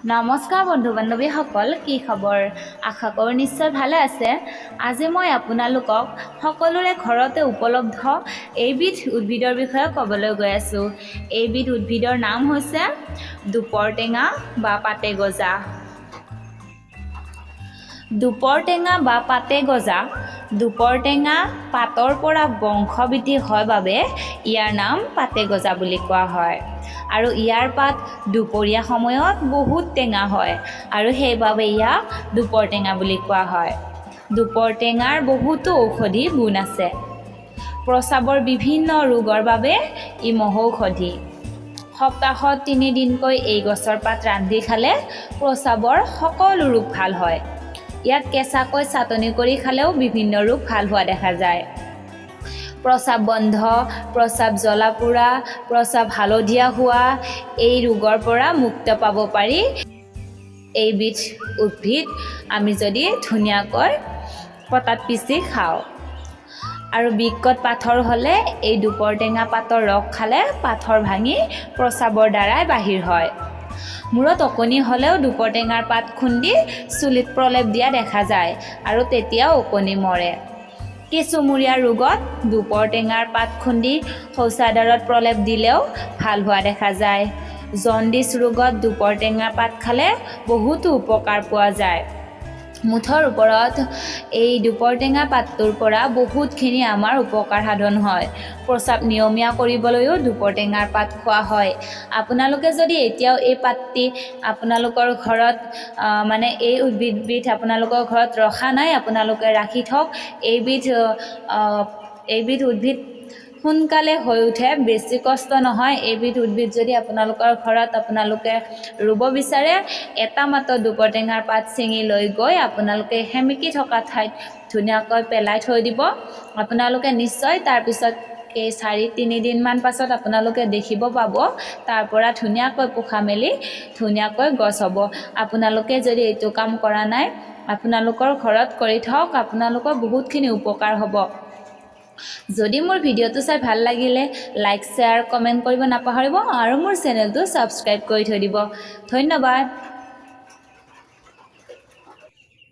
নমস্কাৰ বন্ধু বান্ধৱীসকল, কি খবৰ? আশা কৰোঁ নিশ্চয় ভালে আছে। আজি মই আপোনালোকক সকলোৰে ঘৰতে উপলব্ধ এইবিধ উদ্ভিদৰ বিষয়ে ক'বলৈ গৈ আছোঁ। এইবিধ উদ্ভিদৰ নাম হৈছে দুপৰ টেঙা বা পাতে গজা। দুপৰ টেঙা বা পাতে গজা। দুপৰ টেঙা পাতৰ পৰা বংশবৃদ্ধি হয় বাবে ইয়াৰ নাম পাতে গজা বুলি কোৱা হয়। আৰু ইয়াৰ পাত দুপৰীয়া সময়ত বহুত টেঙা হয় আৰু সেইবাবে ইয়াক দুপৰ টেঙা বুলি কোৱা হয়। দুপৰ টেঙাৰ বহুতো ঔষধি গুণ আছে। প্ৰস্ৰাৱৰ বিভিন্ন ৰোগৰ বাবে ই মহৌষধি। সপ্তাহত তিনিদিনকৈ এই গছৰ পাত ৰান্ধি খালে প্ৰস্ৰাৱৰ সকলো ৰোগ ভাল হয়। ইয়াক কেঁচাকৈ চাটনি কৰি খালেও বিভিন্ন ৰোগ ভাল হোৱা দেখা যায়। প্ৰস্ৰাৱ বন্ধ, প্ৰস্ৰাৱ জ্বলা পোৰা, প্ৰস্ৰাৱ হালধীয়া হোৱা, এই ৰোগৰ পৰা মুক্ত পাব পাৰি এইবিধ উদ্ভিদ আমি যদি ধুনীয়াকৈ পটাত পিচি খাওঁ। আৰু বৃক্কত পাথৰ হ'লে এই দুপৰ টেঙা পাতৰ ৰস খালে পাথৰ ভাঙি প্ৰস্ৰাৱৰ দ্বাৰাই বাহিৰ হয়। মূৰত ওকণি হ'লেও দুপৰ টেঙাৰ পাত খুন্দি চুলিত প্ৰলেপ দিয়া দেখা যায় আৰু তেতিয়াও ওকণি মৰে। কেঁচুমূৰীয়া ৰোগত দুপৰ টেঙাৰ পাত খুন্দি শৌচাগাৰত প্ৰলেপ দিলেও ভাল হোৱা দেখা যায়। জণ্ডিছ ৰোগত দুপৰ টেঙাৰ পাত খালে বহুতো উপকাৰ পোৱা যায়। মুঠৰ ওপৰত এই দুপৰ টেঙা পাতটোৰ পৰা বহুতখিনি আমাৰ উপকাৰ সাধন হয়। প্ৰস্ৰাৱ নিয়মীয়া কৰিবলৈও দুপৰ টেঙাৰ পাত খোৱা হয়। আপোনালোকে যদি এতিয়াও এই পাতটি আপোনালোকৰ ঘৰত, মানে এই উদ্ভিদবিধ আপোনালোকৰ ঘৰত ৰখা নাই, আপোনালোকে ৰাখি থওক। এইবিধ উদ্ভিদ সোনকালে হৈ উঠে, বেছি কষ্ট নহয়। এইবিধ উদ্ভিদ যদি আপোনালোকৰ ঘৰত আপোনালোকে ৰুব বিচাৰে, এটা মাত্ৰ দুপৰ টেঙাৰ পাত ছিঙি লৈ গৈ আপোনালোকে সেমেকি থকা ঠাইত ধুনীয়াকৈ পেলাই থৈ দিব। আপোনালোকে নিশ্চয় তাৰপিছত 4-3 দিনমান পাছত আপোনালোকে দেখিব পাব, তাৰ পৰা ধুনীয়াকৈ পোখা মেলি ধুনীয়াকৈ গছ হ'ব। আপোনালোকে যদি এইটো কাম কৰা নাই, আপোনালোকৰ ঘৰত কৰি থওক, আপোনালোকৰ বহুতখিনি উপকাৰ হ'ব। যদি মোৰ ভিডিঅ'টো চাই ভাল লাগিলে, লাইক, শ্বেয়াৰ, কমেণ্ট কৰিব নাপাহৰিব আৰু মোৰ চেনেলটো ছাবস্ক্ৰাইব কৰি থৈ দিব। ধন্যবাদ।